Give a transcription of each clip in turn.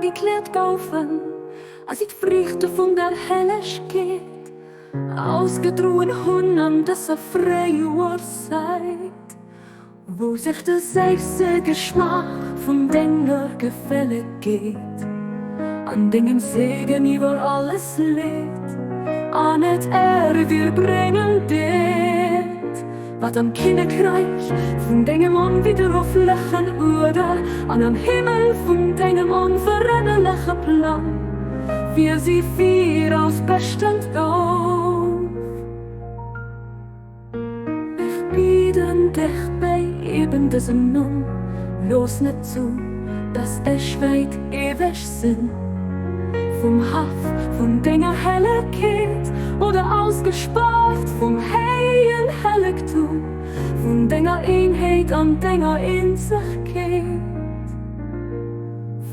Gekläert goufen a si d'Friichte vun der Hellegkeet ausgedroen hunn an dëser Fréijoerszäit, wou sech de séisse Geschmaach vun denger Gefällegkeet an dengem Segen iwwer alles leet an et Äre dir bréngen deet. Wat am Kinnekräich vun dengem onwidderruflechen Uerder an am Himmel vun dengem onverännerleche Plang fir si viraus bestëmmt gouf. Ech bieden dech bäi eben dësem Numm, looss net zu, dass ech wäit ewech sinn vum Haff vun denger Hellegkeet oder ausgespaart vum héijen Hellegtum vun denger Eenheet an denger Eenzegkeet.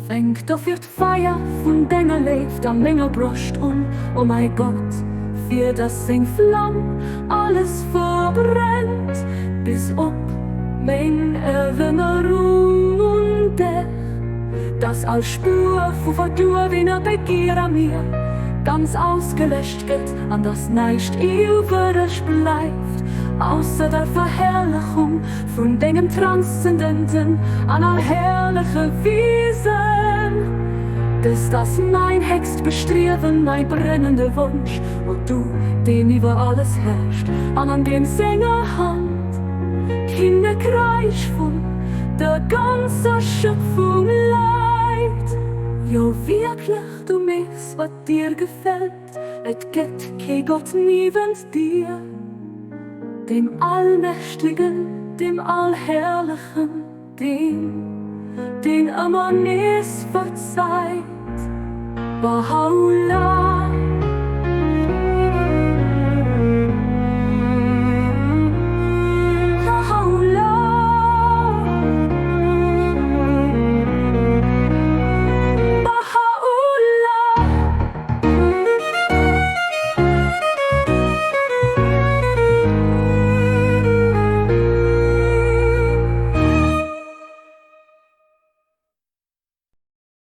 Fänk dofir d'Feier vun denger Léift a menger Broscht un, o mäi Gott, fir dass seng Flam alles verbrennt, bis op meng Erënnerung un dech, dass all Spuer vu verduerwener Begier a mir ganz ausgeläscht gëtt an dass näischt iwwereg bleift, ausser der Verherrlechung vun dengem transzendenten an allherrleche Wiesen. Dëst ass mäin héchst Bestriewen, mäi brennende Wonsch, o du, deen iwwer alles herrscht an an deem senger Hand d'Kinnekräich vun der ganzer Schëpfung läit. Jo, wierklech, du méchs, wat dir gefält, et gëtt kee Gott niewent dir. Dem Allmächtegen, dem Allherrlechen, Deem, deen ëmmer nees verzeit. Bahá'u'lláh.